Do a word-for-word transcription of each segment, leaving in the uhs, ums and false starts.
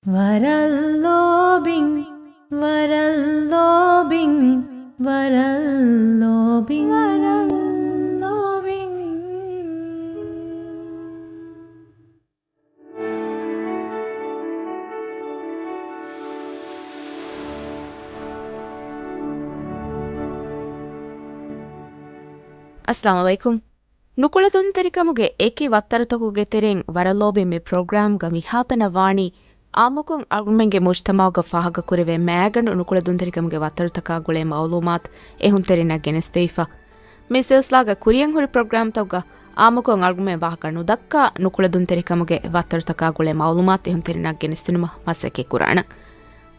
ވަރަށް ލޯބިން، ވަރަށް ލޯބިން، ވަރަށް ލޯބިން، ވަރަށް ލޯބިން. އައްސަލާމު ޢަލައިކުމް. ނުކުޅެދުންތެރިކަމުގެ އެކި ވައްތަރުތަކުގެ ތެރެއިން ވަރަށް ލޯބިން މި ޕްރޮގްރާމްގަ މިހާތަނަށް ވާނީ، އާއްމުކޮށް އަޅުގަނޑުމެންގެ މުޖްތަމަޢުގަ ފާހަގަކުރެވޭ މައިގަނޑު ނުކުޅެދުންތެރިކަމުގެ ވައްތަރުތަކާ ގުޅޭ މަޢުލޫމާތު އެހުންތެރިންނަށް ގެނެސްދެވިފަ. މި ސިލްސިލާގެ ކުރިއަށް ހުރި ޕްރޮގްރާމްތަކުގަ އާއްމުކޮށް އަޅުގަނޑުމެން ވާހަކަ ނުދައްކާ ނުކުޅެދުންތެރިކަމުގެ ވައްތަރުތަކާ ގުޅޭ މަޢުލޫމާތު އެހުންތެރިންނަށް ގެނެސްދިނުމަށް މަސައްކަތް ކުރާނަން.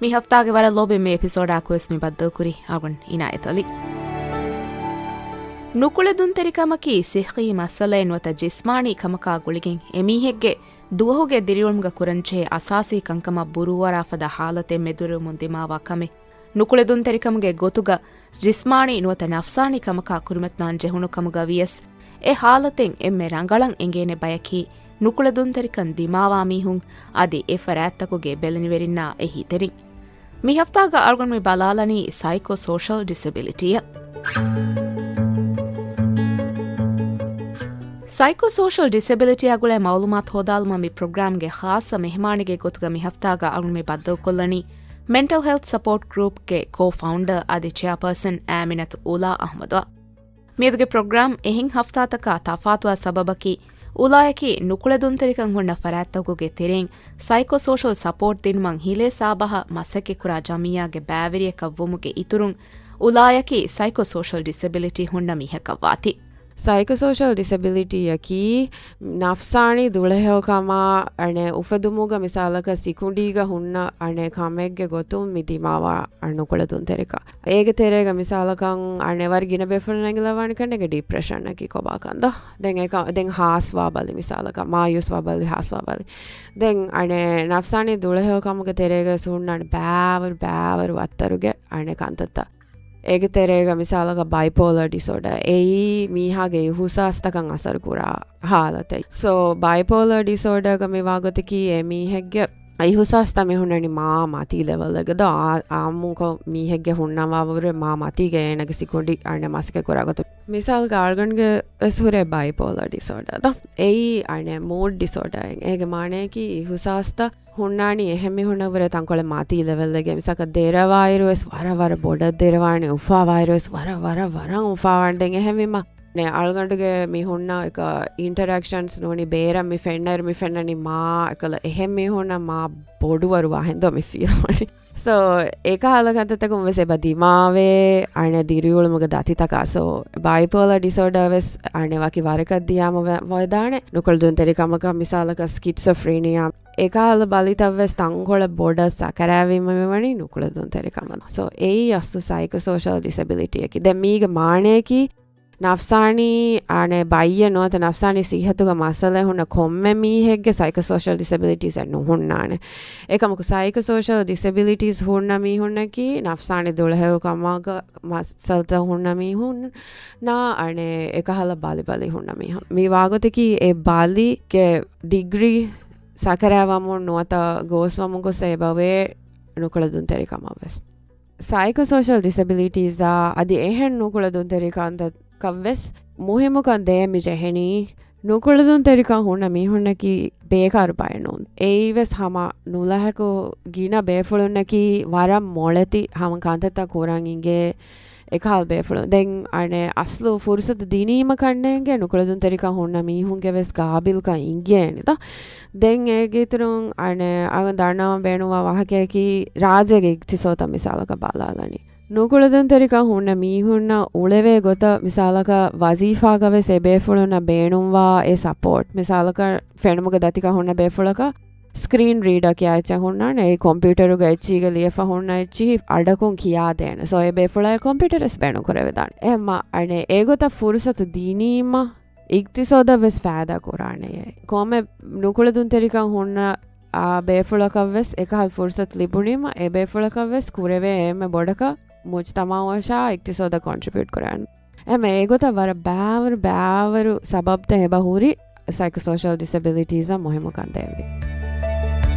މި ހަފްތާގެ ވަރަށް ލޯބިން މި އެޕިސޯޑާ ކުވެސް މި ބައްދަލުކުރީ އަޅުގަނޑު އިނާޔަތު ޢަލީ. ނުކުޅެދުންތެރިކަމަކީ ސިއްހީ މައްސަލައެއް ނުވަތަ ޖިސްމާނީ ކަމަކާ ގުޅިގެން އެމީހެއްގެ ދުވަހުގެ ދިރިއުޅުމުގަ ކުރަންޖެހޭ އަސާސީ ކަންކަމަށް ބުރޫއަރާފަދަ ޙާލަތެއް މެދުވެރިވަމުން ދިމާވާ ކަމެއް. ނުކުޅެދުންތެރިކަމުގެ ގޮތުގަ ޖިސްމާނީ ނުވަތަ ނަފްސާނީ ކަމަކާ ކުރިމަތިލާން ޖެހުނު ކަމުގަ ވިޔަސް، އެ ޙާލަތެއް އެންމެ ރަނގަޅަށް އެނގޭނެ ބަޔަކީ، ނުކުޅެދުންތެރިކަން ދިމާވާ މީހުން އަދި އެ ފަރާތްތަކުގެ ބެލެނިވެރިންނާ އެހީތެރިން. މި ހަފްތާގަ އަޅުގަނޑު މި ބަލާލަނީ ސައިކޯ ސޯޝަލް ޑިސެބިލިޓީއަށް. ސައިކޯ ސޯޝަލް ޑިސެބިލިޓީއާ ގުޅޭ މަޢުލޫމާތު ހޯދާލުމަށް މި ޕްރޮގްރާމްގެ ޚާއްޞަ މެހްމާނެއްގެ ގޮތުގަ މި ހަފްތާގަ އަޅުގަނޑު މި ބައްދަލުކޮށްލަނީ، މެންޓަލް ހެލްތް ސަޕޯޓް ގްރޫޕްގެ ކޯ ފައުންޑަރ އަދި ޗެއާޕާސަން އާމިނަތު އުލާ އަޙްމަދުއާ. މިއަދުގެ ޕްރޮގްރާމް އެހެން ހަފްތާތަކާ ތަފާތުވާ ސަބަބަކީ، އުލާޔަކީ ނުކުޅެދުންތެރިކަން ހުންނަ ފަރާތްތަކުގެ ތެރެއިން ސައިކޯ ސޯޝަލް ސަޕޯޓް ދިނުމަށް ހިލޭ ސާބަހަށް މަސައްކަތްކުރާ ޖަމިއްޔާގެ ބައިވެރިޔަކަށް ވުމުގެ އިތުރުން، އުލާޔަކީ ސައިކޯ ސޯޝަލް ޑިސެބިލިޓީ ހުންނަ މީހަކަށް ވާތީ. ސައިކޯ ސޯޝަލް ޑިސެބިލިޓީއަކީ ނަފްސާނީ ދުޅަހެޔޮކަމާ، އަނެއް އުފެދުމުގަ މިސާލަކަށް ސިކުނޑީގަ ހުންނަ އަނެއް ކަމެއްގެ ގޮތުން މި ދިމާވާ ނުކުޅެދުންތެރިކަން. އޭގެ ތެރޭގަ މިސާލަކަށް އަނެއް ވަރަށް ގިނަ ބޭފުޅުން އެނގިލައްވާނެ ކަންނޭނގެ ޑިޕްރެޝަންއަކީ ކޮބާކަން ދޯ؟ ދެން އެކަ-، ދެން ހާސްވާ ބަލި މިސާލަކަށް، މާޔޫސްވާ ބަލި، ހާސްވާ ބަލި. ދެން އަނެއް ނަފްސާނީ ދުޅަހެޔޮކަމުގެ ތެރޭގަ ހުންނާނެ ބާވަރު، ބާވަރު ވައްތަރުގެ އަނެއް ކަންތައްތައް. އޭގެ ތެރޭގަ މިސާލަކަށް ބައިޕޯލަރ ޑިސޯޑަރ. އެއީ މީހާގެ އިހުސާސްތަކަށް އަސަރު ކުރާ ހާލަތެއް. ސޯ، ބައިޕޯލަރ ޑިސޯޑަރގަ މި ވާގޮތަކީ އެ މީހެއްގެ އިހުސާސްތައް މި ހުންނަނީ މާ މަތީ ލެވެލްއެއްގަ ދޯ، އާ-، އާއްމުކޮށް މީހެއްގެ ހުންނަވާވަރު މާ މަތީގަ އޭނަގެ ސިކުނޑި އަނެއް މަސައްކަތް ކުރާ ގޮތުން. މިސާލުގަ އަޅުގަނޑުގެ ވެސް ހުރޭ ބައިޕޯލަރ ޑިސޯޑަރ ދޯ. އެއީ އަނެއް މޫޑް ޑިސޯޑަރ. އޭގެ މާނަޔަކީ އިހުސާސްތައް ހުންނާނީ އެހެން މީހުންނަށްވުރެ ތަންކޮޅެއް މަތީ ލެވެލްއެއްގަ. މިސާލަކަށް ދެރަވާއިރު ވެސް ވަރަށް ވަރަށް ބޮޑަށް ދެރަވާނެ، އުފާވާއިރު ވެސް ވަރަށް ވަރަށް ވަރަށް އުފާވާނެ. ދެން އެހެންވީމަ ނެ އަޅުގަނޑުގެ މި ހުންނަ އެކަ އިންޓަރެކްޝަންސް ނޫނީ ބޭރަށް މި ފެންނައިރު މި ފެންނަނީ މާ އެކަލަ އެހެން މީހުންނަށް މާ ބޮޑުވަރު ވާހެން ދޯ މި ފީލް ވަނީ. ސޯ، އެކަހަލަ ކަންތައްތަކުން ވެސް އެބަ ދިމާވޭ، އަނެއް ދިރިއުޅުމުގެ ދަތިތަކާ. ސޯ، ބައިޕޯލަރ ޑިސޯޑަރ ވެސް އަނެއް ވަކި ވަރަކަށް ދިޔާމަ ވެ-، ވެދާނެ. ނުކުޅެދުންތެރިކަމަކަށް މިސާލަކަށް ސްކިޒޮފްރީނިއާ. އެކަހަލަ ބަލިތައް ވެސް ތަންކޮޅެއް ބޮޑަށް ސަކަރާތްވީމަ މިވަނީ ނުކުޅެދުންތެރިކަމަށް. ސޯ، އެއީ އަސްލު ސައިކޯސޯޝަލް ޑިސެބިލިޓީއަކީ. ދެން މީގެ މާނަޔަކީ، ނަފްސާނީ، އަނެއް ބައްޔެއް ނުވަތަ ނަފްސާނީ ސިއްހަތުގަ މައްސަލަ ހުންނަ ކޮންމެ މީހެއްގެ ސައިކޯސޯޝަލް ޑިސެބިލިޓީސް އެއް ނުހުންނާނެ. އެކަމަކު ސައިކޯސޯޝަލް ޑިސެބިލިޓީސް ހުންނަ މީހުންނަކީ ނަފްސާނީ ދުޅަހެޔޮކަމުގަ މައްސަލަތައް ހުންނަ މީހުންނާ އަނެއް އެކަހަލަ ބަލި ބަލި ހުންނަ މީހުން. މި ވާގޮތަކީ އެ ބަލިގެ ޑިގްރީ ސަކަރާތްވަމުން ނުވަތަ ގޯސްވަމުން ގޮސް އެބަވޭ ނުކުޅެދުންތެރިކަމަށް ވެސް. ސައިކޯސޯޝަލް ޑިސެބިލިޓީސްއާ އަދި އެހެން ނުކުޅެދުންތެރިކަންތަކަށް ވެސް މުހިއްމުކަން ދޭން މި ޖެހެނީ، ނުކުޅެދުންތެރިކަން ހުންނަ މީހުންނަކީ ބޭކާރު ބައެއް ނޫން. އެއީ ވެސް ހަމަ ނުލަހަކު ގިނަ ބޭފުޅުންނަކީ ވަރަށް މޮޅެތި ހަމަ ކަންތައްތައް ކުރަން އިނގޭ އެކަހަލަ ބޭފުޅުން. ދެން އަނެއް އަސްލު ފުރުސަތު ދިނީމަ ކަންނޭނގެ ނުކުޅެދުންތެރިކަން ހުންނަ މީހުންގެ ވެސް ގާބިލްކަން އިނގޭނެ ދޯ. ދެން އޭގެ އިތުރުން އަނެއް އަޅުގަނޑު ދަންނަވަން ބޭނުންވާ ވާހަކަޔަކީ ރާއްޖޭގެ އިގްތިސޯދަށް މިސާލަކަށް ބަލާލަނީ. ނުކުޅެދުންތެރިކަން ހުންނަ މީހުންނަށް އުޅެވޭ ގޮތަށް މިސާލަކަށް ވަޒީފާގަ ވެސް އެ ބޭފުޅުންނަށް ބޭނުންވާ އެ ސަޕޯޓް. މިސާލަކަށް ފެނުމުގެ ދަތިކަން ހުންނަ ބޭފުޅަކަށް ސްކްރީން ރީޑަރ ކިޔާ އެއްޗެއް ހުންނާނެ. އެ ކޮމްޕިއުޓަރުގަ އެއްޗީގަ ލިޔެފަ ހުންނަ އެއްޗިހި އަޑަކުން ކިޔާދޭނެ. ސޯ އެ ބޭފުޅާ އެ ކޮމްޕިއުޓަރެއް ވެސް ބޭނުން ކުރެވިދާނެ. އެހެންމަ އަނެއް އެގޮތަށް ފުރުސަތު ދިނީމަ އިގްތިސޯދަށް ވެސް ފައިދާ ކުރާނެޔޭ. ކޮންމެ ނުކުޅެދުންތެރިކަން ހުންނަ އާ ބޭފުޅަކަށް ވެސް އެކަހަލަ ފުރުސަތު ލިބުނީމަ، އެ ބޭފުޅަކަށް ވެސް ކުރެވޭ އެންމެ ބޮޑަކަށް މުޖްތަމަޢަށާ އިގްތިސޯދަށް ކޮންޓްރިބިއުޓް ކުރާނެ. އެހެންމަ އެގޮތަށް ވަރަށް ބާވަރު، ބާވަރު ސަބަބްތައް އެބަ ހުރި ސައިކޯސޯޝަލް ޑިސެބިލިޓީސްއަށް މުހިއްމުކަން ދޭންވީ.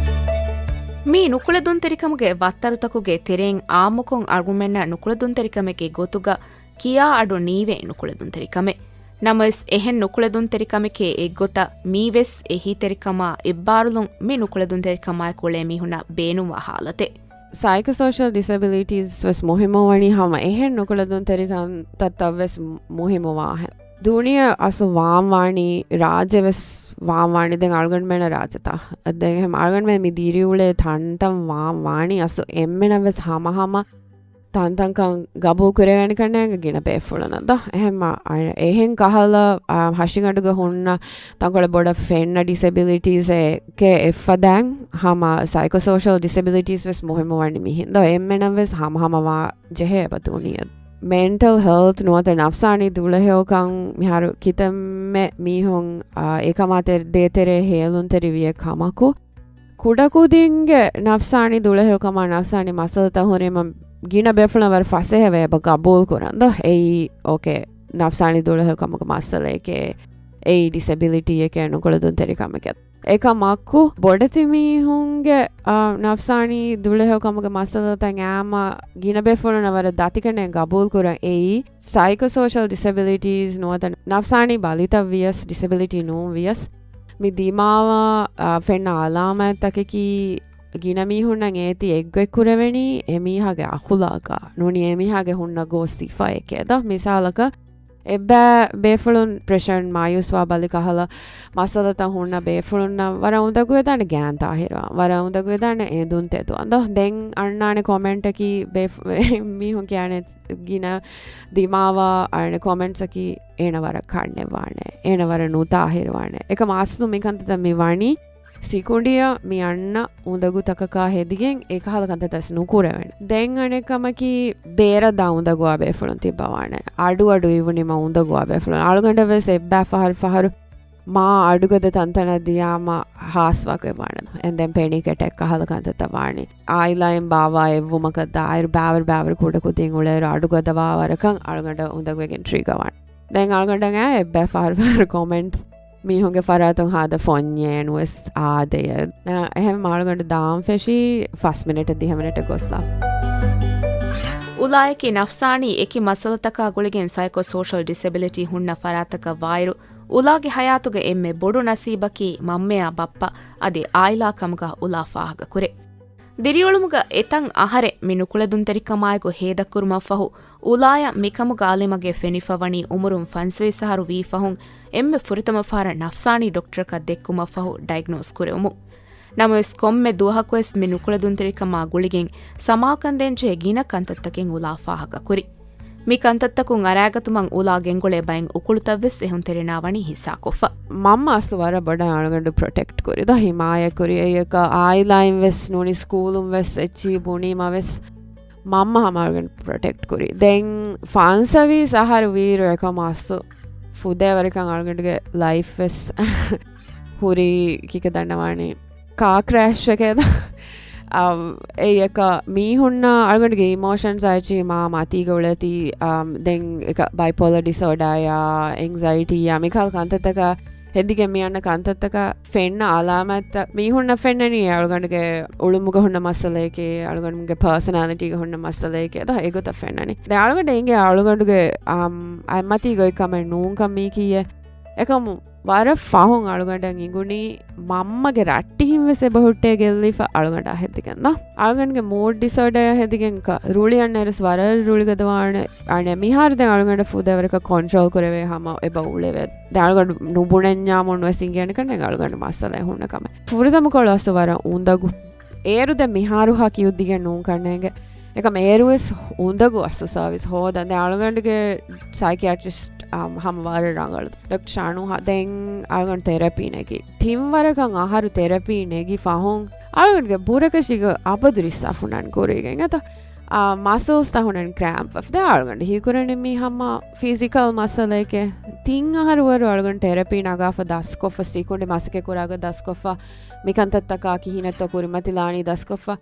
މީ ނުކުޅެދުންތެރިކަމުގެ ވައްތަރުތަކުގެ ތެރެއިން އާއްމުކޮށް އަޅުގަނޑުމެންނަށް ނުކުޅެދުންތެރިކަމެއްގެ ގޮތުގަ ކިޔާ އަޑު ނީވޭ ނުކުޅެދުންތެރިކަމެއް. ނަމަވެސް، އެހެން ނުކުޅެދުންތެރިކަމެކޭ އެއްގޮތަށް މީވެސް އެހީތެރިކަމާ އެއްބާރުލުން މި ނުކުޅެދުންތެރިކަމާއެކު އުޅޭ މީހުންނަށް ބޭނުންވާ ހާލަތެއް. ސައިކޯސޯޝަލް ޑިސެބިލިޓީސް ވެސް މުހިއްމުވަނީ ހަމަ އެހެން ނުކުޅެދުންތެރިކަންތައްތައް ވެސް މުހިއްމުވާހެން. ދުނިޔެ އަސްލު ވާން ވާނީ ރާއްޖެ ވެސް ވާން ވާނީ ދެން އަޅުގަނޑުމެންނަށް ރާއްޖެތަ؟ ދެން އެހެން އަޅުގަނޑުމެން މި ދިރިއުޅޭ ތަންތަން ވާން ވާނީ އަސްލު އެންމެނަށް ވެސް ހަމަހަމަ ތަންތަންކަން ގަބޫލު ކުރެވޭނެ ކަންނޭނގެ ގިނަ ބޭފުޅުންނަށް ދޯ. އެހެންމަ އަ-، އެހެން ކަހަލަ، އަ، ހަށިގަނޑުގަ ހުންނަ ތަންކޮޅެއް ބޮޑަށް ފެންނަ ޑިސެބިލިޓީސް އެކޭ އެއްފަދައިން ހަމަ ސައިކޯސޯޝަލް ޑިސެބިލިޓީސް ވެސް މުހިއްމުވަނީ މިހެން ދޯ. އެންމެނަށް ވެސް ހަމަހަމަ ވާ ޖެހޭ އެބަ ދުނިޔެ. މެންޓަލް ހެލްތް ނުވަތަ ނަފްސާނީ ދުޅަހެޔޮކަން މިހާރު ކިތަންމެ މީހުން، އާ، އެކަމާ ތެ-، ދޭތެރޭ ހޭލުންތެރި ވިޔަ ކަމަކު، ކުޑަކުދިންގެ ނަފްސާނީ ދުޅަހެޔޮކަމާ ނަފްސާނީ މައްސަލަތައް ހުރީމަ ގިނަ ބޭފުޅުން ވަރަށް ފަސޭހަވެ އެބަ ގަބޫލު ކުރަން ދޯ. އެއީ، އޯކޭ، ނަފްސާނީ ދުޅަހެޔޮކަމުގެ މައްސަލައެކޭ، އެއީ ޑިސެބިލިޓީއެކޭ، ނުކުޅެދުންތެރިކަމެކޭ. އެކަމަކު، ބޮޑެތި މީހުންގެ، އާ، ނަފްސާނީ ދުޅަހެޔޮކަމުގެ މައްސަލަތައް އާއްމަ ގިނަ ބޭފުޅުންނަށް ވަރަށް ދަތިކަންނޭނގެ ގަބޫލު ކުރަން އެއީ، ސައިކޯސޯޝަލް ޑިސެބިލިޓީސް ނުވަތަ ނަފްސާނީ ބަލިތައް ވިޔަސް، ޑިސެބިލިޓީ ނޫން ވިޔަސް، މި ދިމާވާ، އާ، ފެންނަ އަލާމާތްތަކަކީ ގިނަ މީހުންނަށް އޭތި އެއްގޮތް ކުރެވެނީ އެމީހާގެ އަޚުލާޤާ ނޫނީ އެމީހާގެ ހުންނަ ގޯސް ސިފައެކޭ ދޯ. މިސާލަކަށް، އެއްބައި ބޭފުޅުން ޕްރެޝަރުން މާޔޫސްވާ ބަލި ކަހަލަ މައްސަލަތައް ހުންނަ ބޭފުޅުންނަށް ވަރަށް އުނދަގޫވެދާނެ ގާން ތާހިރުވާން، ވަރަށް އުނދަގޫވެދާނެ އެނދުން ތެދުވާން ދޯ. ދެން އަންނާނެ ކޮމެންޓަކީ ބޭފު-، މީހުން ކިޔާނެ ގިނަ ދިމާވާ އަނެއް ކޮމެންޓްސަކީ އޭނަ ވަރަށް ކަންނެއްވާނެ، އޭނަ ވަރަށް ނުތާހިރުވާނެ. އެކަމް އަސްލު މި ކަންތައްތައް މި ވަނީ ސިކުނޑިއަށް މި އަންނަ އުނދަގޫތަކަކާ ހެދިގެން އެކަހަލަ ކަންތައްތައް ނުކުރެވެން. ދެން އަނެއް ކަމަކީ، ބޭރަށް ދާ އުނދަގޫވާ ބޭފުޅުން ތިއްބަވާނެ. އަޑު އަޑު އިވުނީމަ އުނދަގޫވާ ބޭފުޅުން. އަޅުގަނޑަށް ވެސް އެއްބައި ފަހަރު ފަހަރު މާ އަޑުގަދަ ތަންތަނަށް ދިޔާމަ ހާސްވާކޮށް ވާނެ. އެން ދެން ޕެނިކް އެޓެކް ކަހަލަ ކަންތައްތައް ވާނީ. އާއިލާއިން ބާއްވާ އެއްވުމަކަށް ދާއިރު ބާވަރު ބާވަރު ކުޑަކުދިން އުޅޭއިރު އަޑުގަދަވާ ވަރަކަށް އަޅުގަނޑަށް އުނދަގޫވެގެން ޓްރިގަ ވާނެ. ދެން އަޅުގަނޑަށް އެއްބައި ފަހަރު ފަހަރު ކޮމެންޓްސް މީހުންގެ ފަރާތުން ހާދަ ފޮންޏޭ ނުވެސް އާދެޔޭ. އެހެން އަޅުގަނޑު ދާން ފެށީ ފަސް މިނެޓެއް ދިހަ މިނެޓެއް ގޮސްލާ. އުލާއަކީ ނަފްސާނީ އެކި މައްސަލަތަކާ ގުޅިގެން ސައިކޯ ސޯޝަލް ޑިސެބިލިޓީ ހުންނަ ފަރާތަކަށް ވާއިރު، އުލާގެ ހަޔާތުގެ އެންމެ ބޮޑު ނަސީބަކީ މަންމައާ ބައްޕަ އަދި އާއިލާ ކަމުގަ އުލާ ފާހަގަކުރޭ. ދިރިއުޅުމުގަ އެތަން އަހަރެއް މި ނުކުޅެދުންތެރިކަމާއެކު ހޭދަކުރުމަށްފަހު، އުލާޔަށް މިކަމުގަ އަލިމަގެ ފެނިފަވަނީ އުމުރުން ފަންސަވީސް އަހަރު ވީ ފަހުން އެންމެ ފުރަތަމަ ފަހަރަށް ނަފްސާނީ ޑޮކްޓަރަކަށް ދެއްކުމަށްފަހު ޑައިގްނޯސް ކުރެވުމުން. ނަމަވެސް، ކޮންމެ ދުވަހަކުވެސް މި ނުކުޅެދުންތެރިކަމާ ގުޅިގެން ސަމާލުކަން ދޭންޖެހޭ ގިނަ ކަންތައްތަކެއް އުލާ ފާހަގަކުރި. މި ކަންތައްތަކުން އަރާގަތުމަށް އުލާ ގެންގުޅޭ ބައެއް އުކުޅުތައްވެސް އެހުންތެރިންނާ ވަނީ ހިއްސާކޮށްފަ. މަންމަ އަސްލު ވަރަށް ބޮޑަށް އަޅުގަނޑު ޕްރޮޓެކްޓް ކުރި ދޯ، ހިމާޔަތް ކުރި. އެއީ އެކަ އާއިލާއިން ވެސް ނޫނީ ސްކޫލުން ވެސް އެއްޗިހި ބުނީމަ ވެސް މަންމަ ހަމަ އަޅުގަނޑު ޕްރޮޓެކްޓް ކުރި. ދެން ފަންސަވީސް އަހަރު ވީއިރު އެކަމަ އަސްލު ފުދޭވަރަކަށް އަޅުގަނޑުގެ ލައިފް ވެސް ހުރީ ކިކަ ދަންނަވާނީ ކާ ކްރޭޝް އެކޭ ދޯ. އަ، އެއީ އެކަ މީހުންނާ އަޅުގަނޑުގެ އިމޯޝަންސް އާއި އެއްޗިހި މާ މަތީގަ އުޅޭތީ، އަ، ދެން އެކަ ބައިޕޯލަ ޑިސޯޑާޔާ، އެންގްޒައިޓީޔާ، މިކަހަލަ ކަންތައްތަކާ ހެދިގެން މި އަންނަ ކަންތައްތަކަށް ފެންނަ އަލާމާތްތައް މީހުންނަށް ފެންނަނީ އަޅުގަނޑުގެ އުޅުމުގަ ހުންނަ މައްސަލައެކޭ، އަޅުގަނޑުގެ ޕާސަނާލިޓީގަ ހުންނަ މައްސަލައެކޭ ދޯ، އެގޮތަށް ފެންނަނީ. ދެން އަޅުގަނޑަށް އިނގޭ އަޅުގަނޑުގެ، އަމް، އަތްމަތީ ގޮތް ކަމެއް ނޫންކަން މީކީއޭ. އެކަމު ވަރަށް ފަހުން އަޅުގަނޑަށް އިނގުނީ މަންމަގެ ރައްޓިހިން ވެސް އެބަހުއްޓޭ ގެއްލިފަ އަޅުގަނޑާ ހެދިގެން ދޯ. އަޅުގަނޑުގެ މޫޑް ޑިސޯޑާޔާ ހެދިގެން ކަ-، ރުޅި އަންނައިރުސް ވަރަށް ރުޅިގަދަވާނެ. އަނެއް މިހާރު ދެން އަޅުގަނޑަށް ފުދޭވަރަކަށް ކޮންޓްރޯލް ކުރެވޭ ހަމަ އެބަ އުޅެވޭ. ދެން އަޅުގަނޑު ނުބުނަންޏާމުން ވެސް އިނގޭނެ ކަންނޭނގެ އަޅުގަނޑު މައްސަލައެއް ހުންނަ ކަމެއް. ފުރަތަމަ ކޮޅު އަސްލު ވަރަށް އުނދަގޫ. އޭރު ދެން މިހާރު ހަ ކިޔުއްދިގެން ނޫން ކަންނޭނގެ. އެކަމް އޭރު ވެސް އުނދަގޫ އަސްލު ސާވިސް ހޯދަން. ދެން އަޅުގަނޑުގެ ސައިކިއަޓްރިސްޓް، އަމް، ހަމަ ވަރަށް ރަނގަޅު. ޑޮކްޓަރ ޝާނޫހާ ދެން އަޅުގަނޑު ތެރަޕީ ނެގި. ތިން ވަރަކަށް އަހަރު ތެރަޕީ ނެގި ފަހުން އަޅުގަނޑުގެ ބުރަކަށީގަ އަބަދު ރިއްސާފުން ނަން ކުރީގެން އެތަ. އާ، މަސަލްސްތައް ހުންނަން ކްރޭމްޕް ވެފަ. ދެން އަޅުގަނޑު ހީކުރަނީ މީ ހަމަ ފިޒިކަލް މައްސަލައެކޭ. ތިން އަހަރު ވަރު އަޅުގަނޑު ޓެރަޕީ ނަގާފަ ދަސްކޮށްފަ، ސިކުނޑި މަސައްކަތް ކުރާގަ ދަސްކޮށްފަ، މިކަންތައްތަކާ ކިހިނެއްތޯ ކުރިމަތިލާނީ ދަސްކޮށްފަ.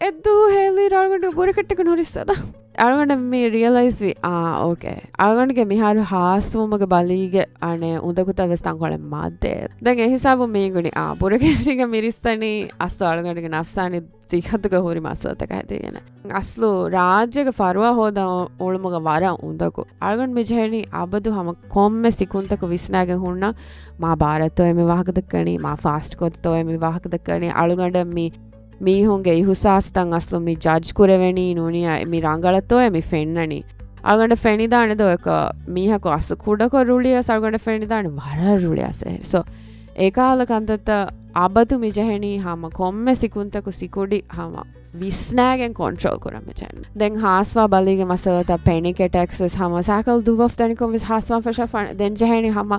އެއްދުވަހު ހޭލިއިރު އަޅުގަނޑު ބުރަކަށްޓަކަ ނުރިއްސާދާ. އަޅުގަނޑަށް މި ރިއަލައިޒް ވީ، އާ، އޯކޭ. އަޅުގަނޑުގެ މިހާރު ހާސްވުމުގެ ބަލީގެ އަނެއް އުނދަގޫތައް ވެސް ތަންކޮޅެއް މާއްދޭ. ދެން އެ ހިސާބު މީގުނި، އާ، ބުރަކެށިގެ މިރިސްތަނީ އަސްލު އަޅުގަނޑުގެ ނަފްސާނީ ސިއްހަތުގަ ހުރި މައްސަލަތަކާ ހެދިގެން. އަސްލު ރާއްޖޭގެ ފަރުވާ ހޯދަން އުޅުމުގަ ވަރަށް އުނދަގޫ. އަޅުގަނޑު މި ޖެހެނީ އަބަދު ހަމަ ކޮންމެ ސިކުންތަކު ވިސްނާގެން ހުންނަ މާ ބާރަށްތޯއޭ މި ވާހަކަ ދައްކަނީ، މާ ފާސްޓްކޮށްތޯއޭ މި ވާހަކަ ދައްކަނީ. އަޅުގަނޑަށް މި މީހުންގެ އިހުސާސްތައް އަސްލު މި ޖަޖް ކުރެވެނީ ނޫނިއްޔާ މި ރަނގަޅަށްތޯއޭ މި ފެންނަނީ. އަޅުގަނޑަށް ފެނިދާނެ ދޯ އެކަ މީހަކު އަސްލު ކުޑަކޮށް ރުޅިޔަސް އަޅުގަނޑަށް ފެނިދާނެ ވަރަށް ރުޅިއަސް އެހެން. ސޯ، އެކަހަލަ ކަންތައްތައް އަބަދު މި ޖެހެނީ ހަމަ ކޮންމެ ސިކުންތަކު ސިކުޑި ހަމަ ވިސްނާގެން ކޮންޓްރޯލް ކުރަން މި ޖެހެނީ. ދެން ހާސްވާ ބަލީގެ މައްސަލަތައް ޕެނިކް އެޓެކްސް ވެސް ހަމަ ސައިކަލް ދުއްވަފަ ދަނިކޮށް ވެސް ހާސްވާން ފަށާފަ ދެން ޖެހެނީ ހަމަ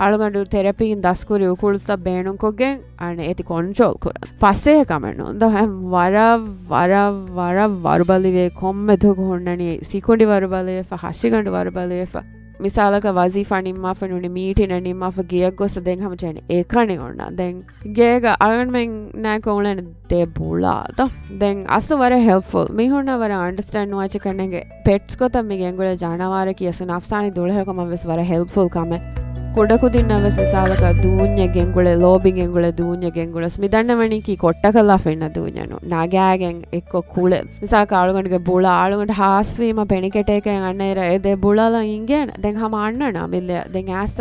އަޅުގަނޑު ތެރަޕީން ދަސްކުރި އުކުޅުތައް ބޭނުންކޮށްގެން އަނެއް އޭތި ކޮންޓްރޯލް ކުރަން. ފަސޭހަ ކަމެއް ނޫން. ދޯ އެހެން ވަރަށް، ވަރަށް، ވަރަށް ވަރުބަލިވޭ ކޮންމެ ދުވަހަކު ހުންނަނީ ސިކުނޑި ވަރުބަލިވެފަ، ހަށިގަނޑު ވަރުބަލިވެފަ. މިސާލަކަށް ވަޒީފާ ނިންމާފަ ނޫނީ މީޓިން ނިންމާފަ ގެޔަށް ގޮސް ދެން ހަމަ ޖެހެނީ އެކަނި އޮންނަ. ދެން ގޭގަ އަޅުގަނޑުމެންނާއެކު އުޅެން ދޭ ބުޅާ ދޯ. ދެން އަސްލު ވަރަށް ހެލްޕްފުލް. މީހުންނަށް ވަރަށް އަންޑަސްޓޭންޑް ނުވާ އެއްޗެއް ކަންނޭނގެ. ޕެޓްސް ގޮތަށް މި ގެންގުޅޭ ޖާނަވާރަކީ އަސްލު ނަފްސާނީ ދުޅަހެޔޮކަމަށް ވެސް ވަރަށް ހެލްޕްފުލް ކަމެއް. ކުޑަކުދިންނަށް ވެސް މިސާލަކަށް ދޫންޏެއް ގެންގުޅޭ، ލޯބިން ގެންގުޅޭ ދޫންޏެއް ގެންގުޅޭ. މި ދަންނަވަނީކީ ކޮށްޓަކަށްލާފަ އިންނަ ދޫންޏެއް ނޫން. ނަގާގެން އެއްކޮށް ކުޅެ. މިސާލަކަށް އަޅުގަނޑުގެ ބުޅާ އަޅުގަނޑު ހާސްވީމަ ޕެނިކް އެޓޭކެއް އަންނައިރަށް އެ ދެ ބުޅާލަ އިނގޭނެ. ދެން ހަމަ އަންނަނާ މި ލެއަށް. ދެން އައިސް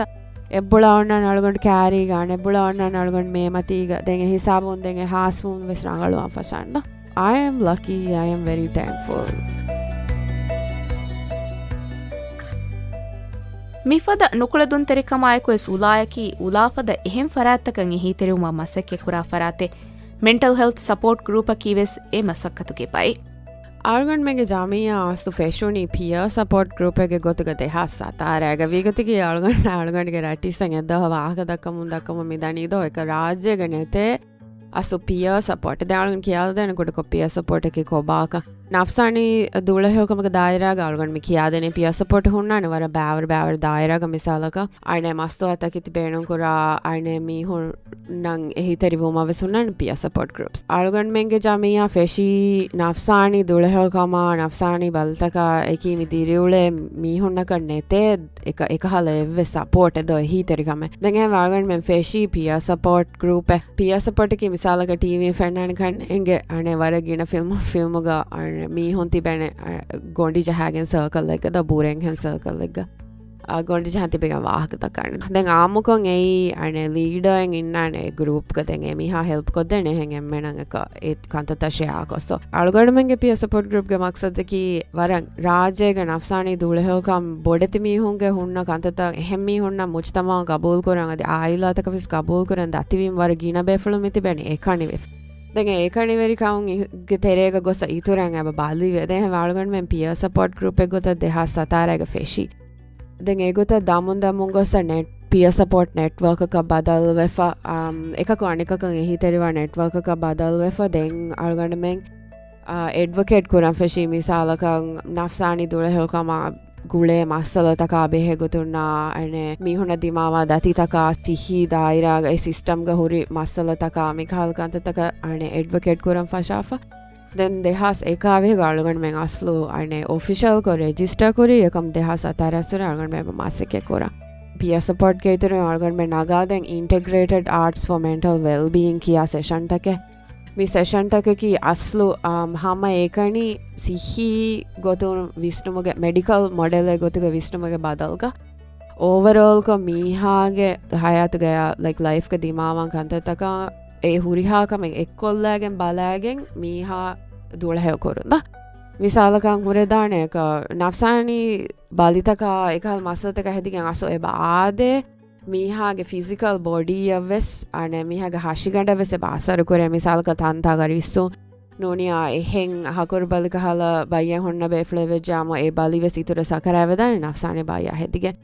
އެއްބުޅާ އޮންނާނެ އަޅުގަނޑު ކާރީގަ، އަނެއްބުޅާ އޮންނާނެ އަޅުގަނޑު މޭމަތީގަ. ދެން އެ ހިސާބުން ދެން އެ ހާސްވުން ވެސް ރަނގަޅުވާން ފަށާނެ. I am lucky, I am very thankful. މިފަދަ ނުކުޅެދުންތެރިކަމާއެކު ވެސް އުލާޔަކީ އުލާފަދަ އެހެން ފަރާތްތަކަށް އެހީތެރިވުމަށް މަސައްކަތްކުރާ ފަރާތެއް. މެންޓަލް ހެލްތް ސަޕޯޓް ގްރޫޕަކީ ވެސް އެ މަސައްކަތުގެ ބައެއް. އަޅުގަނޑުމެންގެ ޖަމިއްޔާ އަސްލު ފެށުނީ ޕިއާ ސަޕޯޓް ގްރޫޕެއްގެ ގޮތުގަ ދެހާސް ސަތާރައިގަ. ވީގޮތަކީ އަޅުގަނޑު، އަޅުގަނޑުގެ ރައްޓިއްސަށް އެއްދުވަހު ވާހަކަ ދައްކަމުން ދައްކަމުން މިދަނީ ދޯ އެކަ ރާއްޖޭގަ ނެތޭ އަސްލު ޕިއާ ސަޕޯޓް. ދެން އަޅުގަނޑު ކިޔާދޭނެ ކުޑަކޮށް ޕިއާ ސަޕޯޓަކީ ކޮބާކަން. ނަފްސާނީ ދުޅަހެޔޮކަމުގެ ދާއިރާގަ އަޅުގަނޑު މި ކިޔާދޭނީ ޕިއާ ސަޕޯޓް ހުންނާނެ ވަރަށް ބައިވަރު ބައިވަރު ދާއިރާގަ. މިސާލަކަށް އަނެއް މަސްތުވާތަކެތި ބޭނުންކުރާ އަނެއް މީހުން ނަން އެހީތެރިވުމަށް ވެސް ހުންނަން ޕިއާ ސަޕޯޓް ގްރޫޕްސް. އަޅުގަނޑުމެންގެ ޖަމިއްޔާ ފެށީ ނަފްސާނީ ދުޅަހެޔޮކަމާ، ނަފްސާނީ ބަލިތަކާ އެކީ މި ދިރިއުޅޭ މީހުންނަކަށް ނެތޭ އެކަ-، އެކަހަލަ އެއްވެސް ސަޕޯޓެއް ދޯ އެހީތެރިކަމެއް. ދެން އެހެންވެ އަޅުގަނޑުމެން ފެށީ ޕިއާ ސަޕޯޓް ގްރޫޕެއް. ޕިއާ ސަޕޯޓަކީ މިސާލަކަށް ޓީވީ ފެންނާނެ ކަންނޭނގެ އަނެއް ވަރަށް ގިނަ ފިލްމު، ފިލްމުގަ އަނެއް މީހުން ތިބޭނެ، އަ، ގޮނޑި ޖަހާގެން ސަރކަލްއެއްގަ ދޯ ބުރެންހެން ސަރކަލްއެއްގަ. އާ، ގޮނޑި ޖަހަން ތިބިގެން ވާހަކަ ދައްކާނެ. ދެން އާއްމުކޮށް އެއީ އަނެއް ލީޑަރެއް އިންނާނެ ގްރޫޕްގަ. ދެން އެ މީހާ ހެލްޕް ކޮށްދޭނެ އެހެން އެންމެނަށް އެކަ އެ ކަންތައްތައް ޝެއާ ކޮށް. ސޯ، އަޅުގަނޑުމެންގެ ޕިއާ ސަޕޯޓް ގްރޫޕްގެ މަޤްޞަދަކީ ވަރަށް ރާއްޖޭގެ ނަފްސާނީ ދުޅަހެޔޮކަން ބޮޑެތި މީހުންގެ ހުންނަ ކަންތައްތައް އެހެން މީހުންނަށް މުޖްތަމަޢަށް ގަބޫލުކުރަން އަދި އާއިލާތަކަށް ވެސް ގަބޫލުކުރަން ދަތިވީމަ ވަރަށް ގިނަ ބޭފުޅުން މިތިބެނީ އެކަނިވެފަ. ދެން އެ އެކަނިވެރިކަމުގެ ތެރޭގަ ގޮސް އިތުރަށް އެބަ ބަލިވެ. ދެން އަޅުގަނޑުމެން ޕިއާ ސަޕޯޓް ގްރޫޕެއް ގޮތަށް ދެހާސް ސަތާރައިގަ ފެށީ. ދެން އެގޮތަށް ދަމުން ދަމުން ގޮސް ނެޓް، ޕިއާ ސަޕޯޓް ނެޓްވަރކަކަށް ބަދަލުވެފަ، އަމް، އެކަކު އަނެކަކަށް އެހީތެރިވާ ނެޓްވަރކަކަށް ބަދަލުވެފަ. ދެން އަޅުގަނޑުމެން، އާ، އެޑްވޮކޭޓް ކުރަން ފެށީ މިސާލަކަށް ނަފްސާނީ ދުޅަހެޔޮކަމާ ގުޅޭ މައްސަލަތަކާ ބެހޭ ގޮތުންނާ، އަނެއް މީހުންނަށް ދިމާވާ ދަތިތަކާ، ސިއްހީ ދާއިރާގައި ސިސްޓަމްގަ ހުރި މައްސަލަތަކާ، މިކަހަލަ ކަންތައްތަކަށް އަނެއް އެޑްވޮކޭޓް ކުރަން ފަށާފަ. ދެން ދެހާސް އެކާވީހުގަ އަޅުގަނޑުމެން އަސްލު އަނެއް އޮފިޝަލްކޮށް ރެޖިސްޓަރ ކުރީ. އެކަމް ދެހާސް ސަތާރަ އަސްވަރަށް އަޅުގަނޑުމެން މަސައްކަތް ކުރާ. ޕިއާ ސަޕޯޓްގެ އިތުރުން އަޅުގަނޑުމެން ނަގާދޭން އިންޓެގްރޭޓެޑް އާޓްސް ފޯ މެންޓަލް ވެލްބީއިން ކިޔާ ސެޝަންތަކެއް. މި ސެޝަންތަކަކީ އަސްލު، އާ، ހަމަ އެކަނި ސިއްހީ ގޮތުން ވިސްނުމުގެ، މެޑިކަލް މޮޑެލެއް ގޮތުގަ ވިސްނުމުގެ ބަދަލުގަ، އޯވަރޯލްކޮށް މީހާގެ ހަޔާތުގަޔާ، ލައިކް، ލައިފްގަ ދިމާވާން ކަންތައްތަކާ އެ ހުރިހާ ކަމެއް އެއްކޮށްލައިގެން ބަލައިގެން މީހާ ދުޅަހެޔޮ ކުރުން ދޯ. މިސާލަކަށް ހުރެދާނެ އެކަ ނަފްސާނީ ބަލިތަކާ އެކަހަލަ މައްސަލަތަކާ ހެދިގެން އަސްލު އެބަ އާދޭ، މީހާގެ ފިޒިކަލް ބޮޑީއަށް ވެސް، އަނެއް މީހާގެ ހަށިގަނޑަށް ވެސް އެބަ އަސަރު ކުރޭ. މިސާލަކަށް ތަންތާގަ ރިއްސުން ނޫނިއްޔާ އެހެން ހަކުރު ބަލި ކަހަލަ ބައްޔަށް ހުންނަ ބޭފުޅެއް ވެއްޖާމު، އެ ބަލި ވެސް އިތުރަށް ސަކަރާތް ވެދާނެ ނަފްސާނީ ބައްޔާ ހެދިގެން.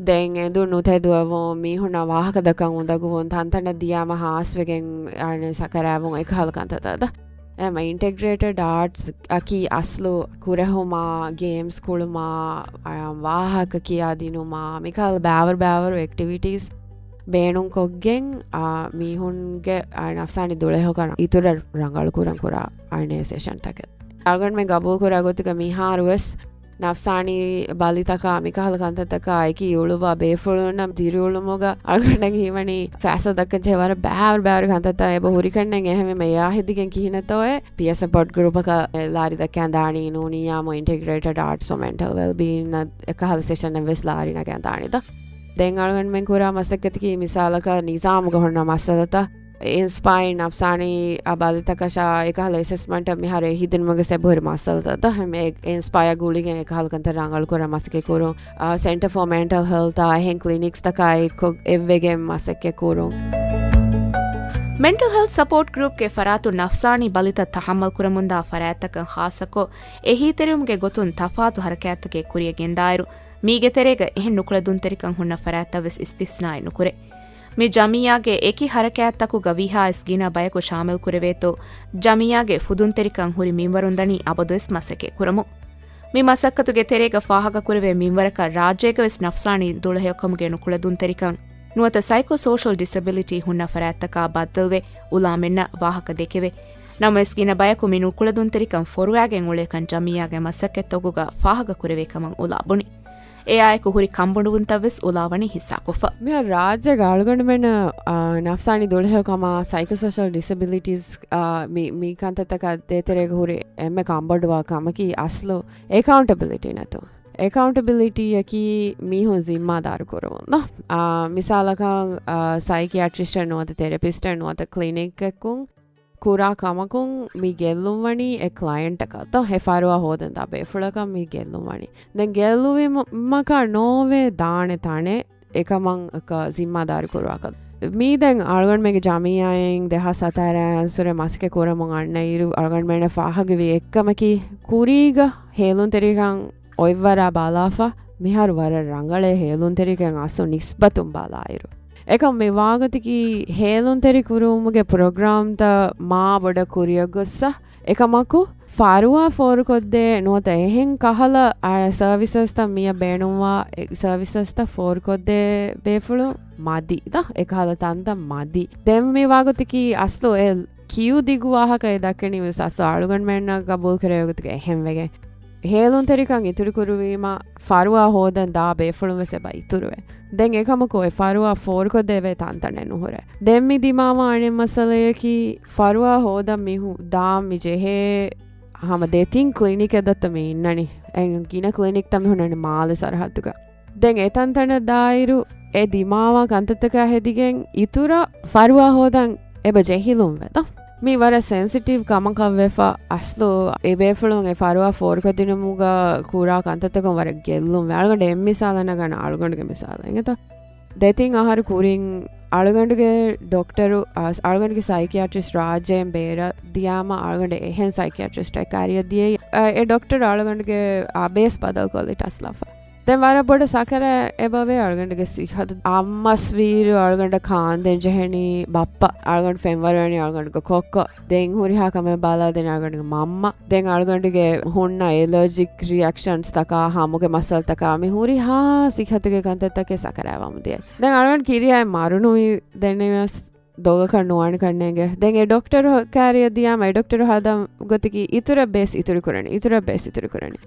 ދެން އެނދުން ނުތެދުވެވުން، މީހުންނަށް ވާހަކަ ދައްކަން އުނދަގޫވުން، ތަންތަނަށް ދިޔާމަ ހާސްވެގެން، އަނެއް ސަކަރާތްވުން، އެކަހަލަ ކަންތައްތައް ދޯ. އެހެންވެ އިންޓެގްރޭޓެޑް އާޓްސް އަކީ އަސްލު ކުރެހުމާ، ގޭމްސް ކުޅުމާ، އަ، ވާހަކަ ކިޔާދިނުމާ، މިކަހަލަ ބާވަރު ބާވަރު އެކްޓިވިޓީސް ބޭނުންކޮށްގެން، އާ، މީހުންގެ، އާ، ނަފްސާނީ ދުޅަހެޔޮކަން އިތުރަށް ރަނގަޅުކުރަން ކުރާ އަނެއް ސެޝަންތަކެއް. އަޅުގަނޑުމެން ގަބޫލުކުރާ ގޮތުގަ މިހާރުވެސް ނަފްސާނީ ބަލިތަކާ މިކަހަލަ ކަންތައްތަކާ އެކީ އުޅުއްވާ ބޭފުޅުންނަށް ދިރިއުޅުމުގަ އަޅުގަނޑަށް ހީވަނީ ފައިސާ ދައްކަން ޖެހޭ ވަރަށް ބާރު ބާރު ކަންތައްތައް އެބަ ހުރިކަންނެއް. އެހެންވީމަ އެއާ ހެދިގެން ކިހިނެއްތޯއޭ ޕިއާ ސަޕޯޓް ގްރޫޕަކަށް ލާރި ދައްކަން ދާނީ ނޫނިއްޔާމު އިންޓިގްރޭޓެޑް އާޓްސް ފޯ މެންޓަލް ވެލްބީއިން އެކަހަލަ ސެޝަނެއް ވެސް ލާރި ނަގަން ދާނީ ދޯ. ދެން އަޅުގަނޑުމެން ކުރާ މަސައްކަތަކީ މިސާލަކަށް ނިޒާމުގަ ހުންނަ މައްސަލަތައް އިންސްޕައިން ނަފްސާނީ އާ ބަލިތަކަށާ އެކަހަލަ އެސެސްމަންޓެއް މިހާރު ހިދިނުމުގެ ސެބަހުރި މައްސަލަތައް ދޯ. އެ އިންސްޕަޔާ ގުޅިގެން އެކަހަލަ ކަންތައް ރަނގަޅުކުރަން މަސައްކަތް ކުރުން، އާ، ސެންޓަރ ފޯ މެންޓަލް ހެލްތާ އެހެން ކްލިނިކްސްތަކާ އެއްކޮށް އެއްވެގެން މަސައްކަތް ކުރުން. މެންޓަލް ހެލްތް ސަޕޯޓް ގްރޫޕްގެ ފަރާތުން ނަފްސާނީ ބަލިތައް ތަހައްމަލް ކުރަމުންދާ ފަރާތްތަކަށް ޚާއްޞަކޮށް، އެހީތެރިވުމުގެ ގޮތުން ތަފާތު ހަރަކާތްތަކެއް ކުރިއަށް ގެންދާއިރު، މީގެ ތެރޭގަ އެހެން ނުކުޅެދުންތެރިކަން ހުންނަ ފަރާތްތައް ވެސް އިސްތިސްނާއެއް ނުކުރޭ. މި ޖަމިއްޔާގެ އެކި ހަރަކާތްތަކުގަ ވީހާވެސް ގިނަ ބަޔަކު ޝާމިލް ކުރެވޭތޯ، ޖަމިއްޔާގެ ފުދުންތެރިކަން ހުރި މިންވަރުން ދަނީ އަބަދުވެސް މަސައްކަތް ކުރަމުން. މި މަސައްކަތުގެ ތެރޭގަ ފާހަގަކުރެވޭ މިންވަރަކަށް ރާއްޖޭގަވެސް ނަފްސާނީ ދުޅަހެޔޮކަމުގެ ނުކުޅެދުންތެރިކަން ނުވަތަ ސައިކޯ ސޯޝަލް ޑިސަބިލިޓީ ހުންނަ ފަރާތްތަކާ ބައްދަލުވެ އުލާމެންނަށް ވާހަކަ ދެކެވޭ. ނަމަވެސް ގިނަ ބަޔަކު މި ނުކުޅެދުންތެރިކަން ފޮރުވާގެން އުޅޭކަން ޖަމިއްޔާގެ މަސައްކަތްތަކުގަ ފާހަގަކުރެވޭ ކަމަށް އުލާ ބުނި. އެއާ އެކު ހުރި ކަންބޮޑުވުންތައް ވެސް އުލާވަނީ ހިއްސާކޮށްފަ. މިހާރު ރާއްޖޭގަ އަޅުގަނޑުމެންނަށް، އާ، ނަފްސާނީ ދުޅަހެޔޮކަމާ ސައިކޯ ސޯޝަލް ޑިސަބިލިޓީސް، އާ، މި، މި ކަންތައްތަކާ ދޭތެރޭގަ ހުރި އެންމެ ކަންބޮޑުވާ ކަމަކީ އަސްލު އެކައުންޓަބިލިޓީ ނެތުން. އެކައުންޓަބިލިޓީއަކީ މީހުން ޒިންމާދާރު ކުރުމުން. އާ، މިސާލަކަށް، އާ، ސައިކިއާޓްރިސްޓެއް ނުވަތަ ތެރަޕިސްޓެއް ނުވަތަ ކްލިނިކްއަކުން ކުރާ ކަމަކުން މި ގެއްލުން ވަނީ އެ ކްލައިންޓަކަށް ތޯ އެ ފަރުވާ ހޯދަން ދާ ބޭފުޅަކަށް މި ގެއްލުން ވަނީ. ދެން ގެއްލުވީމަކާ ނޯވޭ ދާނެ ތަނެއް އެކަމަށް ޒިންމާދާރު ކުރުވާކަށް. މީ ދެން އަޅުގަނޑުމެންގެ ޖަމިއްޔާއިން ދެހާސް ހަތަރަ އަންސުރެ މަސައްކަތް ކުރަމުން އަންނައިރު އަޅުގަނޑުމެންނަށް ފާހަގަވި އެއްކަމަކީ ކުރީގަ ހޭލުންތެރިކަން އޮތްވަރާ ބަލާފަ، މިހާރު ވަރަށް ރަނގަޅޭ ހޭލުންތެރިކަން އަސްލު ނިސްބަތުން ބަލާއިރު. އެކަމް މި ވާގޮތަކީ ހޭލުންތެރި ކުރުވުމުގެ ޕްރޮގްރާމްތައް މާ ބޮޑަށް ކުރިއަށް ގޮއްސަ، އެކަމަކު ފަރުވާ ފޯރުކޮށްދޭ ނުވަތަ އެހެން ކަހަލަ، އާ، ސަރވިސަސްތައް މިއަށް ބޭނުންވާ އެ ސަރވިސަސްތައް ފޯރުކޮށްދޭ ބޭފުޅުން މަދި ދޯ، އެކަހަލަ ތަންތަން މަދި. ދެން މި ވާގޮތަކީ އަސްލު އެ ކިޔޫ ދިގު ވާހަކައެއް ދައްކަނީ ވެސް އަސްލު އަޅުގަނޑުމެންނަށް ގަބޫލު ކުރެވޭ ގޮތުގަ އެހެން ވެގެން. ހޭލުންތެރިކަން އިތުރު ކުރުވީމަ، ފަރުވާ ހޯދަން ދާ ބޭފުޅުން ވެސް އެބަ އިތުރުވޭ. ދެން އެކަމަކު އެ ފަރުވާ ފޯރުކޮށްދެވޭ ތަންތަނެއް ނުހުރޭ. ދެން މި ދިމާވާ އަނެއް މައްސަލަޔަކީ، ފަރުވާ ހޯދަން މި ހު-، ދާން މި ޖެހޭ ހަމަ ދެތިން ކްލިނިކެއް ދައްތަ މި އިންނަނީ. އެ ގިނަ ކްލިނިކްތައް މި ހުންނަނީ މާލެ ސަރަހައްދުގަ. ދެން އެތަންތަނަށް ދާއިރު، އެ ދިމާވާ ކަންތައްތަކާ ހެދިގެން އިތުރަށް ފަރުވާ ހޯދަން އެބަ ޖެހިލުންވޭ ދޯ. މީ ވަރަށް ސެންސިޓިވް ކަމަކަށް ވެފަ، އަސްލު އެ ބޭފުޅުން އެ ފަރުވާ ފޯރުކޮށްދިނުމުގަ ކުރާ ކަންތައްތަކުން ވަރަށް ގެއްލުންވޭ. އަޅުގަނޑު އެއް މިސާލެއް ނަގަން އަޅުގަނޑުގެ މިސާލެއް އިނގޭތޯ. ދެތިން އަހަރު ކުރިން އަޅުގަނޑުގެ ޑޮކްޓަރު، އަ، އަޅުގަނޑުގެ ސައިކިއާޓްރިސްޓް ރާއްޖޭން ބޭރަށް ދިޔާމަ އަޅުގަނޑު އެހެން ސައިކިއާޓްރިސްޓެއް ކައިރިއަށް ދިޔައީ. އަ، އެ ޑޮކްޓަރު އަޅުގަނޑުގެ، އަ، ބޭސް ބަދަލުކޮށްލި ޓަސްލަފަ. ދެން ވަރަށް ބޮޑަށް ސަކަރާތް އެބަވޭ އަޅުގަނޑުގެ ސިއްހަތު. އައްމަސްވީއިރު އަޅުގަނޑަށް ކާންދޭން ޖެހެނީ ބައްޕަ. އަޅުގަނޑު ފެންވަރުވަނީ އަޅުގަނޑުގެ ކޮއްކޮ. ދެން ހުރިހާ ކަމެއް ބަލާދޭނީ އަޅުގަނޑުގެ މަންމަ. ދެން އަޅުގަނޑުގެ ހުންނަ އެލަރޖިކް ރިއެކްޝަންސްތަކާ، ހަމުގެ މައްސަލަތަކާ، މި ހުރިހާ ސިއްހަތުގެ ކަންތައްތަކެއް ސަކަރާތްވަމުން ދިޔަ. ދެން އަޅުގަނޑު ކިރިޔާއިން މަރުނުވި ދެންނެވިޔަސް ދޮގަކަށް ނުވާނެ ކަންނޭނގެ. ދެން އެ ޑޮކްޓަރު ކައިރިއަށް ދިޔާމަ، އެ ޑޮކްޓަރު ހަދާ ގޮތަކީ އިތުރަށް ބޭސް އިތުރު ކުރަނީ، އިތުރަށް ބޭސް އިތުރު ކުރަނީ.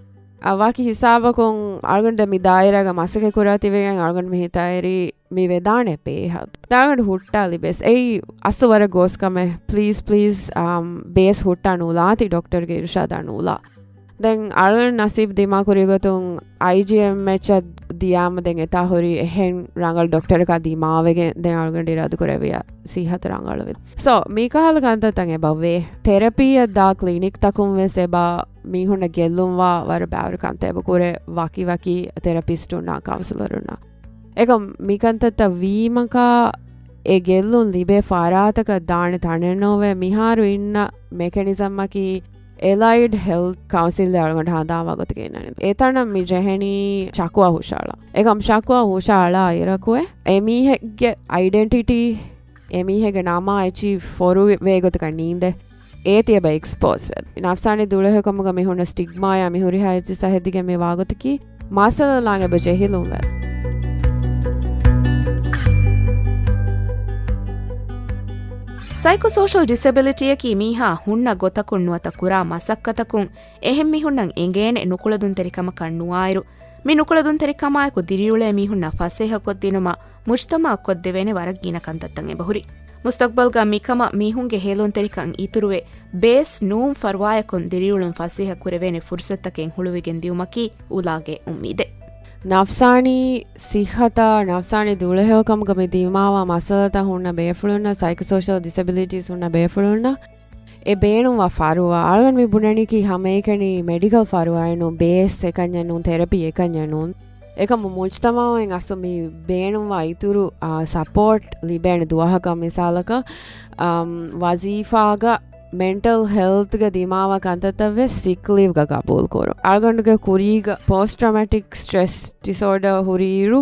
އަ، ވަކި ހިސާބަކުން އަޅުގަނޑު މި ދާއިރާގަ މަސައްކަތް ކުރާތީވެގެން އަޅުގަނޑު މި ހިތާއިރީ މި ވެދާނެ ބޭހަށް. ދާގަނޑު ހުއްޓާލި ބޭސް. އެއީ އަސްލު ވަރަށް ގޯސް ކަމެއް. ޕްލީޒް، ޕްލީޒް، އާ، ބޭސް ހުއްޓާ ނުލާތި ޑޮކްޓަރުގެ އިރުޝާދާ ނުލާ. ދެން އަޅުގަނޑު ނަސީބު ދިމާކުރި ގޮތުން އައިޖީއެމްއެޗަށް ދިޔާމަ ދެން އެތާ ހުރި އެހެން ރަނގަޅު ޑޮކްޓަރަކާ ދިމާވެގެން ދެން އަޅުގަނޑު އިރާދަ ކުރެއްވިޔާ ސިއްހަތު ރަނގަޅުވެ. ސޯ، މީ ކަހަލަ ކަންތައްތައް އެބަ ވޭ. ތެރަޕީއަށް ދާ ކްލިނިކްތަކުން ވެސް އެބަ މީހުންނަށް ގެއްލުންވާ ވަރަށް ބާރު ކަންތައް އެބަ ކުރޭ ވަކި ވަކި ތެރަޕިސްޓުންނާ ކައުންސިލަރުންނާ. އެކަމް މިކަންތައްތައް ވީމަކާ އެ ގެއްލުން ލިބޭ ފަރާތަކަށް ދާނެ ތަނެއް ނޯވޭ. މިހާރު އިންނަ މެކެނިޒަމްއަކީ އެލައިޑް ހެލްތް ކައުންސިލް އަޅުގަނޑު ހަނދާންވާ ގޮތަކީ އިންނަނީ. އެތަނަށް މި ޖެހެނީ ޝަކުވާ ހުށައަޅާ. އެކަމް ޝަކުވާ ހުށައަޅާ އިރަކުއެ އެމީހެއްގެ އައިޑެންޓިޓީ، އެމީހެއްގެ ނަމާ އެއްޗިހި ފޮރުވޭ ގޮތަކަށް ނީނދެ. އޭތި އެބަ އެކްސްޕޯސް ވެ. ނަފްސާނީ ދުޅަހެޔޮކަމުގަ މި ހުންނަ ސްޓިގްމާޔާ މި ހުރިހާ އެއްޗިއްސާ ހެދިގެން މި ވާގޮތަކީ މައްސަލަ ލާން އެބަ ޖެހިލުންވެ. ސައިކޯ ސޯޝަލް ޑިސެބިލިޓީއަކީ މީހާ ހުންނަ ގޮތަކުން ނުވަތަ ކުރާ މަސައްކަތަކުން އެހެން މީހުންނަށް އެނގޭނެ ނުކުޅަދުންތެރިކަމަކަށް ނުވާއިރު، މި ނުކުޅަދުންތެރިކަމާއެކު ދިރިއުޅޭ މީހުންނަށް ފަސޭހަކޮށްދިނުމަށް މުޖްތަމަޢަށް ކޮށްދެވޭނެ ވަރަށް ގިނަ ކަންތައްތައް އެބަހުރި. މުސްތަޤްބަލްގަ މިކަމަށް މީހުންގެ ހޭލުންތެރިކަން އިތުރުވެ، ބޭސް ނޫން ފަރުވާއަކުން ދިރިއުޅުން ފަސޭހަ ކުރެވޭނެ ފުރުސަތުތަކެއް ހުޅުވިގެން ދިއުމަކީ އުލާގެ އުއްމީދެއް. ނަފްސާނީ ސިއްހަތާ، ނަފްސާނީ ދުޅަހެޔޮކަމުގަ މި ދިމާވާ މައްސަލަތައް ހުންނަ ބޭފުޅުންނަށް ސައިކޯ-ސޯޝަލް ޑިސެބިލިޓީސް ހުންނަ ބޭފުޅުންނަށް އެ ބޭނުންވާ ފަރުވާ. އަޅުގަނޑު މި ބުނަނީކީ ހަމައެކަނި މެޑިކަލް ފަރުވާއެއް ނޫން، ބޭސް އެކަންޏެއް ނޫން، ތެރަޕީ އެކަންޏެއް ނޫން. އެކަމު މުޖްތަމަޢުން އަސްލު މި ބޭނުންވާ އިތުރު، އާ، ސަޕޯޓް ލިބޭނެ ދުވަހަކަށް މިސާލަކަށް، އަމް، ވަޒީފާގަ މެންޓަލް ހެލްތްގަ ދިމާވާ ކަންތައްތައް ވެސް ސިކް ލީވްގަ ގަބޫލު ކުރުން. އަޅުގަނޑުގެ ކުރީގަ ޕޯސްޓް ޓްރޮމެޓިކް ސްޓްރެސް ޑިސޯޑަރ ހުރިއިރު،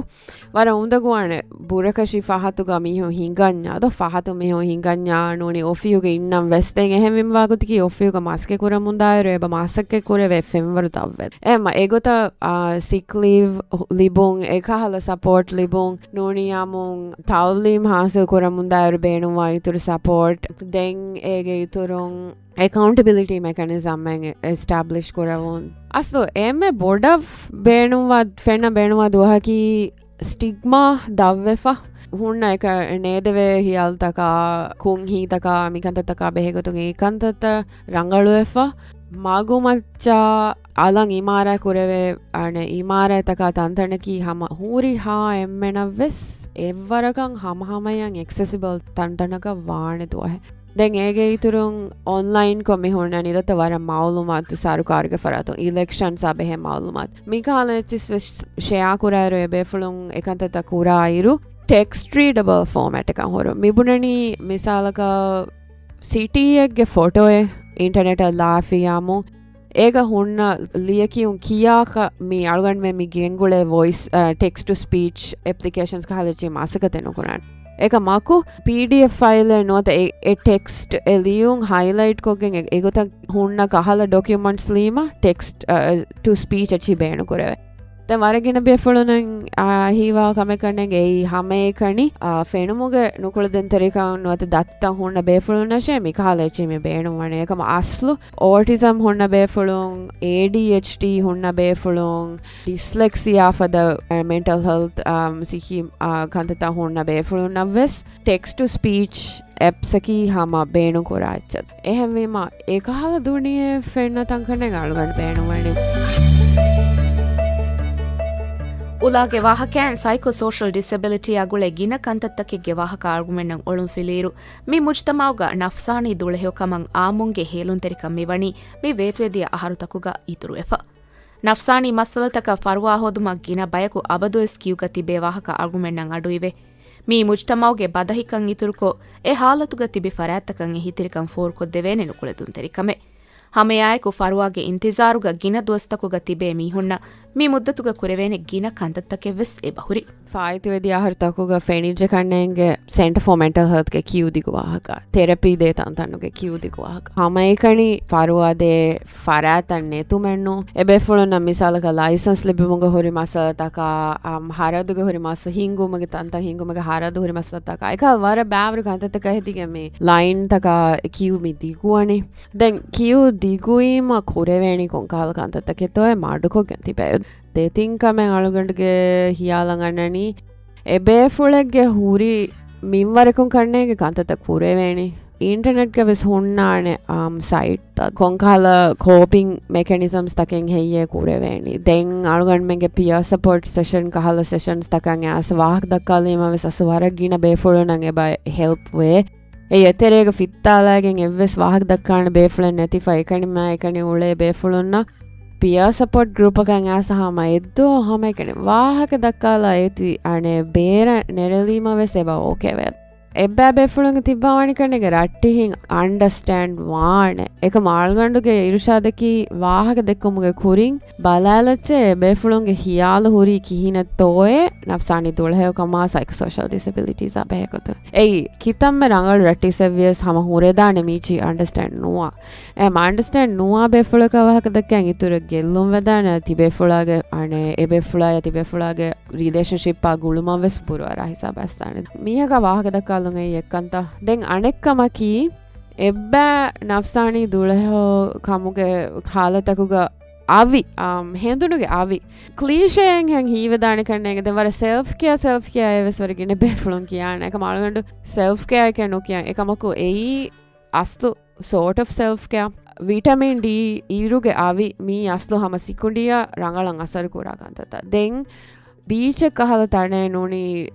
ވަރަށް އުނދަގޫވާނެ ބުރަކަށި ފަހަތުގަ މީހުން ހިނގަންޏާ، ދޯ ފަހަތު މީހުން ހިނގަންޏާ ނޫނީ އޮފީހުގަ އިންނަން ވެސް. ދެން އެހެންވީމަ ވާގޮތަކީ އޮފީހުގަ މަސައްކަތް ކުރަމުންދާއިރު އެބަ މަސައްކަތް ކުރެވޭ ފެންވަރު ދަށްވެ. އެ މަ-، އެގޮތަށް، އާ، ސިކް ލީވް ހު-، ލިބުން، އެކަހަލަ ސަޕޯޓް ލިބުން، ނޫނީ އާއްމު ތަޢުލީމް ހާސިލް ކުރަމުންދާއިރު ބޭނުންވާ އިތުރު ސަޕޯޓް، ދެން އޭގެ އިތުރުން އެކައުންޓެބިލިޓީ މެކަނިޒަމްއެއް އެސްޓާބްލިޝް ކުރެވުން. އަސްލު އެންމެ ބޮޑަށް ބޭނުންވާ، ފެންނަ ބޭނުންވާ ދުވަހަކީ ސްޓިގްމާ ދަށްވެފަ، ހުންނަ އެކަ ނޭދެވޭ ހިޔާލުތަކާ، ކުށް ހިތްތަކާ، މިކަންތައްތަކާ ބެހޭގޮތުން އެ ކަންތައްތައް ރަނގަޅުވެފަ، މަގުމައްޗާ އަލަށް އިމާރާތް ކުރެވޭ، އަނެއް އިމާރާތްތަކާ ތަންތަނަކީ ހަމަ ހުރިހާ އެންމެނަށްވެސް އެއްވަރަކަށް ހަމަހަމަޔަށް އެކްސެސިބަލް ތަންތަނަކަށް ވާނެ ދުވަހެއް. ދެން އޭގެ އިތުރުން އޮންލައިންކޮށް މި ހުންނަނީ ދަތަ ވަރަށް މައުލޫމާތު ސަރުކާރުގެ ފަރާތުން އިލެކްޝަންސާ ބެހޭ މައުލޫމާތު. މިކަހަލަ އެއްޗިސް ވެސް ޝެއާ ކުރާއިރު އެބޭފުޅުން އެކަންތައްތައް ކުރާއިރު ޓެކްސްޓް ރީޑަބަލް ފޯމެޓް އެކަން ހުރު. މި ބުނަނީ މިސާލަކަށް ސިޓީއެއްގެ ފޮޓޯއެއް އިންޓަނެޓަށް ލާފިޔާމު އޭގަ ހުންނަ ލިޔެކިޔުން ކިޔާކަށް މި އަޅުގަނޑުމެން މި ގެންގުޅޭ ވޮއިސް، އަ، ޓެކްސްޓް ޓު ސްޕީޗް އެޕްލިކޭޝަންސް ކަހަލަ އެއްޗެއް މަސައްކަތެއް ނުކުރާނެ. އެކަމަކު ޕީޑީއެފް ފައިލެއް ނުވަތަ އެ، އެ ޓެކްސްޓް އެ ލިޔުން ހައިލައިޓް ކޮށްގެން އެ، އެގޮތަށް ހުންނަ ކަހަލަ ޑޮކިއުމަންޓްސް ލީމަ ޓެކްސްޓް، އަ، ޓު ސްޕީޗް އެއްޗިހި ބޭނުން ކުރެވޭ. ދެން ވަރަށް ގިނަ ބޭފުޅުން، އާ، ހީވާ ކަމެއް ކަންނޭނގެ އެއީ ހަމައެކަނި، އާ، ފެނުމުގެ ނުކުޅަދުންތެރިކަން ނުވަތަ ދަތިތައް ހުންނަ ބޭފުޅުންނަށޭ މިކަހަލަ އެއްޗެއް މި ބޭނުންވަނީ. އެކަމަ އަސްލު އޯޓިޒަމް ހުންނަ ބޭފުޅުން، އޭޑީއެޗްޑީ ހުންނަ ބޭފުޅުން، ޑިސްލެކްސިއާ ފަދަ، އަ، މެންޓަލް ހެލްތް، އަ، ސިއްހީ، އަ، ކަންތައްތައް ހުންނަ ބޭފުޅުންނަށް ވެސް ޓެކްސްޓް ޓު ސްޕީޗް އެޕްސަކީ ހަމަ ބޭނުން ކުރާ އެއްޗެއް. އެހެންވީމަ، އެކަހަލަ ދުނިޔެ ފެންނަ ތަންކަންނޭނގެ އަޅުގަނޑު ބޭނުންވަނީ. އުލާގެ ވާހަކައިން ސައިކޯ ސޯޝަލް ޑިސެބިލިޓީއާ ގުޅޭ ގިނަ ކަންތައްތަކެއްގެ ވާހަކަ އަޅުގަނޑުމެންނަށް އޮޅުންފިލިއިރު، މި މުޖްތަމަޢުގަ ނަފްސާނީ ދުޅަހެޔޮކަމަށް އާއްމުންގެ ހޭލުންތެރިކަން މިވަނީ މި ވޭތުވެދިޔަ އަހަރުތަކުގަ އިތުރުވެފަ. ނަފްސާނީ މައްސަލަތަކަށް ފަރުވާ ހޯދުމަށް ގިނަ ބަޔަކު އަބަދުވެސް ކިއުގަ ތިބޭ ވާހަކަ އަޅުގަނޑުމެންނަށް އަޑުއިވޭ. މީ މުޖްތަމަޢުގެ ބަދަހިކަން އިތުރުކޮށް، އެ ހާލަތުގަ ތިބި ފަރާތްތަކަށް އެހީތެރިކަން ފޯރުކޮށްދެވޭނެ ނުކުޅެދުންތެރިކަމެއް. ހަމައެއާއެކު ފަރުވާގެ އިންތިޒާރުގަ ގިނަ ދުވަސްތަކުގަ ތިބޭ މީހުންނަށް މި މުއްދަތުގަ ކުރެވޭނެ ގިނަ ކަންތައްތަކެއްވެސް އެބަހުރި. ފާއިތުވެދިޔަ އަހަރުތަކުގަ ފެނިއްޖެ ކަންނޭނގެ ސެންޓަ ފޯ މެންޓަލް ހެލްތްގެ ކިޔޫ ދިގު ވާހަކަ، ތެރަޕީ ދޭ ތަންތަނުގެ ކިޔޫ ދިގު ވާހަކަ. ހަމައެކަނި ފަރުވާ ދޭ ފަރާތްތައް ނެތުމެއްނު. އެބޭފުޅުންނަށް މިސާލަކަށް ލައިސަންސް ލިބުމުގަ ހުރި މައްސަލަތަކާ، އަމް، ހަރަދުގެ ހުރި މައްސަ-، ހިންގުމުގެ ތަންތަން ހިންގުމުގެ ހަރަދު ހުރި މައްސަލަތަކާ، އެކަހަލަ ވަރަށް ބާވަރު ކަންތައްތަކާ ހެދިގެން މި ލައިންތަކާ ކިޔޫ މި ދިގުވަނީ. ދެން ކިޔޫ ދިގުވީމަ ކުރެވޭނީ ކޮންކަހަލަ ކަންތައްތަކެއްތޯއޭ މަޑުކޮށްގެން ތިބޭ. ދެތިން ކަމެއް އަޅުގަނޑުގެ ހިޔާލަށް އަންނަނީ، އެބޭފުޅެއްގެ ހުރި މިންވަރަކުން ކަންނޭނގެ ކަންތައްތައް ކުރެވޭނީ. އިންޓަނެޓްގަ ވެސް ހުންނާނެ، އާމް، ސައިޓްތައް. ކޮންކަހަލަ ކޯޕިން މެކެނިޒަމްސް ތަކެއް ހެއްޔޭ ކުރެވޭނީ. ދެން އަޅުގަނޑުމެންގެ ޕިއާ ސަޕޯޓް ސެޝަން ކަހަލަ ސެޝަންސް ތަކަށް އައިސް ވާހަކަ ދައްކާލީމަ ވެސް އަސް ވަރަށް ގިނަ ބޭފުޅުންނަށް އެބަ ހެލްޕް ވޭ. އެ އެތެރޭގަ ފިއްތާލައިގެން އެއްވެސް ވާހަކަ ދައްކާނެ ބޭފުޅެއް ނެތިފަ އެކަނިމާ އެކަނި އުޅޭ ބޭފުޅުންނަށް ޕިއާ ސަޕޯޓް ގްރޫޕަކަށް އައިސް ހަމަ އެއްދުވަހު ހަމައެކަނި ވާހަކަ ދައްކާލާ އޭތި އަނެއް ބޭރަށް ނެރެލީމަ ވެސް އެބަ އޯކޭ ވޭ. އެއްބައި ބޭފުޅުން ތިއްބާވަނި ކަންނޭނގެ ރައްޓިހިން އަންޑަސްޓޭންޑް ވާނެ. އެކަމަ އަޅުގަނޑުގެ އިރުޝާދަކީ ވާހަކަ ދެއްކުމުގެ ކުރިން ބަލާލައްޗޭ ބޭފުޅުންގެ ހިޔާލު ހުރީ ކިހިނެއްތޯއޭ ނަފްސާނީ ދުޅަހެޔޮކަމާ ސައިކޯ ސޯޝަލް ޑިސެބިލިޓީސާ ބެހޭގޮތުން. އެއީ ކިތަންމެ ރަނގަޅު ރައްޓިހިސެއްވިޔަސް ހަމަ ހުރެދާނެ މީޗީ އަންޑަސްޓޭންޑް ނުވާ. އެ އަންޑަސްޓޭންޑް ނުވާ ބޭފުޅަކާ ވާހަކަ ދައްކަން އިތުރަށް ގެއްލުން ވެދާނެ ތިބޭފުޅާގެ އަނެއް އެބޭފުޅާޔާ ތިބޭފުޅާގެ ރިލޭޝަންޝިޕްއާ ގުޅުމަށް ވެސް ބުރު އަރާ ހިސާބަށް އައްސާނެ. މީހަކާ ވާހަކަ ދައްކާލަ އެއީ އެއްކަންތައް. ދެން އަނެއްކަމަކީ، އެއްބައި ނަފްސާނީ ދުޅަހެޔޮ ކަމުގެ ހާލަތަކުގަ އަވި، އާ، ހެނދުނުގެ އަވި. ކްލީޝޭއެއްހެން ހީވެދާނެ ކަންނޭނގެ. ދެން ވަރަށް ސެލްފް ކެއާ، ސެލްފް ކެއާ އެވެސް ވަރަށް ގިނަ ބޭފުޅުން ކިޔާނެ. އެކަމަ އަޅުގަނޑު ސެލްފް ކެއާއެކޭ ނުކިޔަން. އެކަމަކު އެއީ އަސްލު ސޯޓް އޮފް ސެލްފް ކެއާ. ވިޓަމިން ޑީ އިރުގެ އަވި މީ އަސްލު ހަމަ ސިކުނޑިއަށް ރަނގަޅަށް އަސަރު ކުރާ ކަންތައްތައް. ދެން ބީޗެއް ކަހަލަ ތަނެއް ނޫނީ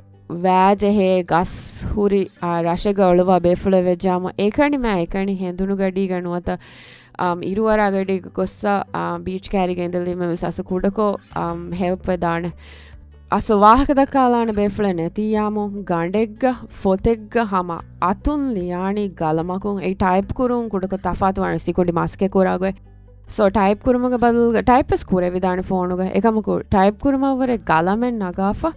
ވައިޖެހޭ ގަސް ހުރި، އާ، ރަށެއްގަ އޮޅުވާ ބޭފުޅެއް ވެއްޖާމު، އެކަނި މާ އެކަނި ހެނދުނު ގަޑީގަ ނުވަތަ، އާ، އިރުއަރާ ގަޑީގަ ގޮއްސަ، އާ، ބީޗް ކައިރިގަ އިނދެލީމަ ވެސް އަސްލު ކުޑަކޮށް، އާ، ހެލްޕް ވެދާނެ. އަސްލު ވާހަކަ ދައްކާލާނެ ބޭފުޅެއް ނެތިއްޔާމު، ގަނޑެއްގަ ފޮތެއްގަ ހަމަ އަތުން ލިޔާނީ ގަލަމަކުން. އެއީ ޓައިޕް ކުރުން ކުޑަކޮށް ތަފާތުވާނެ، ސިކުނޑި މަސްކެއް ކުރާގޮތް. ސޯ، ޓައިޕް ކުރުމުގެ ބަދަލުގަ ޓައިޕް ވެސް ކުރެވިދާނެ ފޯނުގަ. އެކަމަކު ޓައިޕް ކުރުމަށްވުރެ ގަލަމެއް ނަގާފަ،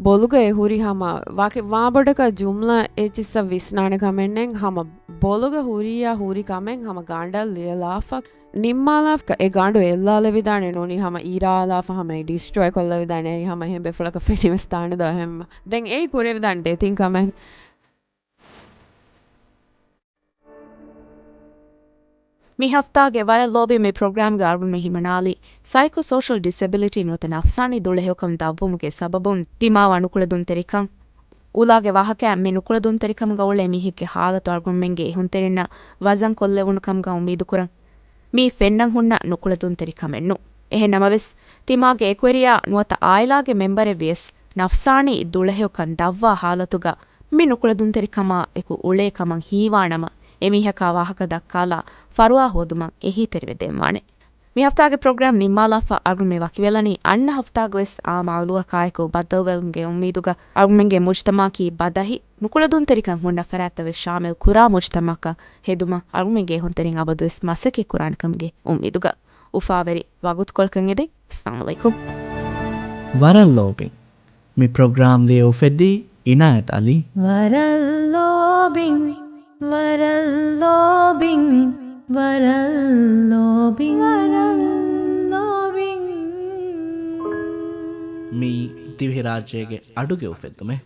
ބޮލުގައި ހުރި ހަމަ ވާކި ވާ ބޮޑަކަށް ޖުމްލަ އެއްޗިއްސަށް ވިސްނާނެ ކަމެއް ނެތް. ހަމަ ބޮލުގަ ހުރިއްޔާ ހުރި ކަމެއް ހަމަ ގަނޑަށް ލިޔެލާފަ، ނިންމާލާފަ އެ ގަނޑު އެއްލާލެވިދާނެ ނޫނީ ހަމަ އިރާލާފަ ހަމަ އެ ޑިސްޓްރޮއި ކޮށްލެވިދާނެ. އެއީ ހަމަ އެހެން ބޭފުޅަކަށް ފެނިވެސް ދާނެ ދޯ އެހެންމަ. ދެން އެއީ ކުރެވިދާނެ ދެތިން ކަމެއް. މި ހަފްތާގެ ވަރަށް ލޯބިން މި ޕްރޮގްރާމްގަ އަޅުގަނޑުމެން ހިމަނާލީ ސައިކޯ ސޯޝަލް ޑިސެބިލިޓީ ނުވަތަ ނަފްސާނީ ދުޅަހެޔޮކަން ދަށްވުމުގެ ސަބަބުން ދިމާވާ ނުކުޅެދުންތެރިކަން. އުލާގެ ވާހަކައިން މި ނުކުޅެދުންތެރިކަމުގަ އުޅޭ މީހެއްގެ ހާލަތު އަޅުގަނޑުމެންގެ އެހުންތެރިންނަށް ވަޒަން ކޮށްލެވުނު ކަމުގަ އުއްމީދުކުރަން. މީ ފެންނަން ހުންނަ ނުކުޅެދުންތެރިކަމެއް ނޫން. އެހެން ނަމަވެސް، ތިމާގެ އެކުވެރިޔާ ނުވަތަ އާއިލާގެ މެމްބަރެއް ވިޔަސް ނަފްސާނީ ދުޅަހެޔޮކަން ދަށްވާ ހާލަތުގަ މި ނުކުޅެދުންތެރިކަމާ އެކު އުޅޭ ކަމަށް ހީވާނަމަ، އެމީހަކާ ވާހަކަ ދައްކާލާ ފަރުވާ ހޯދުމަށް އެހީތެރިވެދޭންވާނެ. މި ހަފްތާގެ ޕްރޮގްރާމް ނިންމާލާފަ އަޅުގަނޑުމެން ވަކިވެލަނީ އަންނަ ހަފްތާގަވެސް އާ މައުޟޫއަކާއެކު ބައްދަލުވެލުމުގެ އުއްމީދުގަ. އަޅުގަނޑުމެންގެ މުޖްތަމަޢަކީ ބަދަހި، ނުކުޅެދުންތެރިކަން ހުންނަ ފަރާތްތައް ވެސް ޝާމިލް ކުރާ މުޖްތަމަޢަކަށް ހެދުމަށް އަޅުގަނޑުމެންގެ އެހުންތެރިން އަބަދުވެސް މަސައްކަތް ކުރާނެ ކަމުގެ އުއްމީދުގަ. އުފާވެރި ވަގުތުކޮޅަކަށް އެދެން. އައްސަލާމު ޢަލައިކުމް. ވަރަށް ލޯބިން. މި ޕްރޮގްރާމް ލިޔެ އުފެއްދީ އިނާޔަތް ޢަލީ. ވަރަށް ލޯބިން، ވަރަށް ލޯބިން، ވަރަށް ލޯބިން، ވަރަށް ލޯބިން. މިއީ ދިވެހިރާއްޖޭގެ އަޑުގެ އުފެއްދުމެއް.